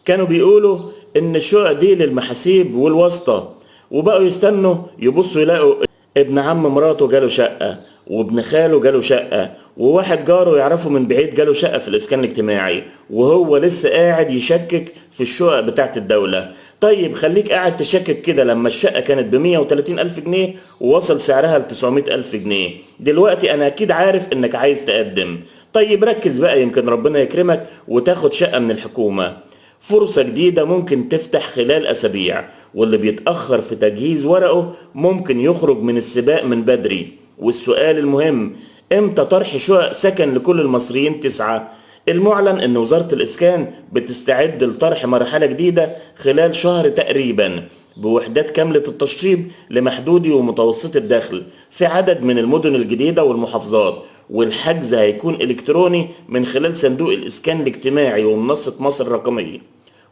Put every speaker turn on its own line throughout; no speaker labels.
كانوا بيقولوا إن الشقق دي للمحاسيب والواسطة، وبقوا يستنوا يبصوا يلاقوا ابن عم مراته جاله شقة، وابن خاله جاله شقة، وواحد جاره يعرفه من بعيد جاله شقة في الإسكان الاجتماعي، وهو لسه قاعد يشكك في الشقق بتاعت الدولة. طيب خليك قاعد تشكك كده لما الشقة كانت ب130 ألف جنيه ووصل سعرها ل900 ألف جنيه. دلوقتي أنا أكيد عارف إنك عايز تقدم. طيب ركز بقى، يمكن ربنا يكرمك وتاخد شقة من الحكومة. فرصة جديدة ممكن تفتح خلال أسابيع، واللي بيتأخر في تجهيز ورقه ممكن يخرج من السباق من بدري. والسؤال المهم، امتى طرح شقق سكن لكل المصريين 9؟ المعلن ان وزارة الاسكان بتستعد لطرح مرحلة جديدة خلال شهر تقريبا، بوحدات كاملة التشطيب لمحدودي ومتوسط الدخل في عدد من المدن الجديدة والمحافظات، والحجز هيكون الكتروني من خلال صندوق الاسكان الاجتماعي ومنصة مصر الرقمية،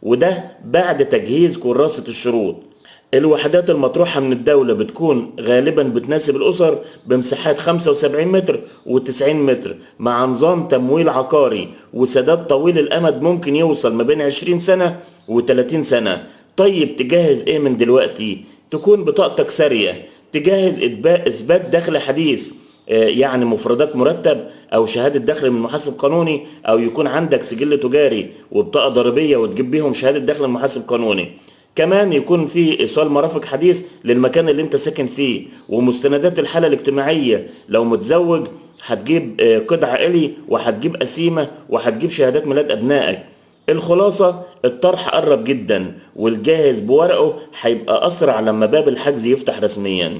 وده بعد تجهيز كراسة الشروط. الوحدات المطروحة من الدولة بتكون غالبا بتناسب الأسر بمساحات 75 متر و90 متر، مع نظام تمويل عقاري وسداد طويل الأمد ممكن يوصل ما بين 20 سنة و30 سنة. طيب تجهز ايه من دلوقتي؟ تكون بطاقتك سارية، تجهز إثبات دخل حديث، يعني مفردات مرتب او شهادة دخل من محاسب قانوني، او يكون عندك سجل تجاري وبطاقة ضريبية وتجيب بيهم شهادة دخل من محاسب قانوني. كمان يكون في ايصال مرافق حديث للمكان اللي انت ساكن فيه، ومستندات الحالة الاجتماعية. لو متزوج هتجيب قطع عائلي، وهتجيب قسيمة، وهتجيب شهادات ميلاد ابنائك. الخلاصة، الطرح قرب جدا، والجاهز بورقه هيبقى اسرع لما باب الحجز يفتح رسميا.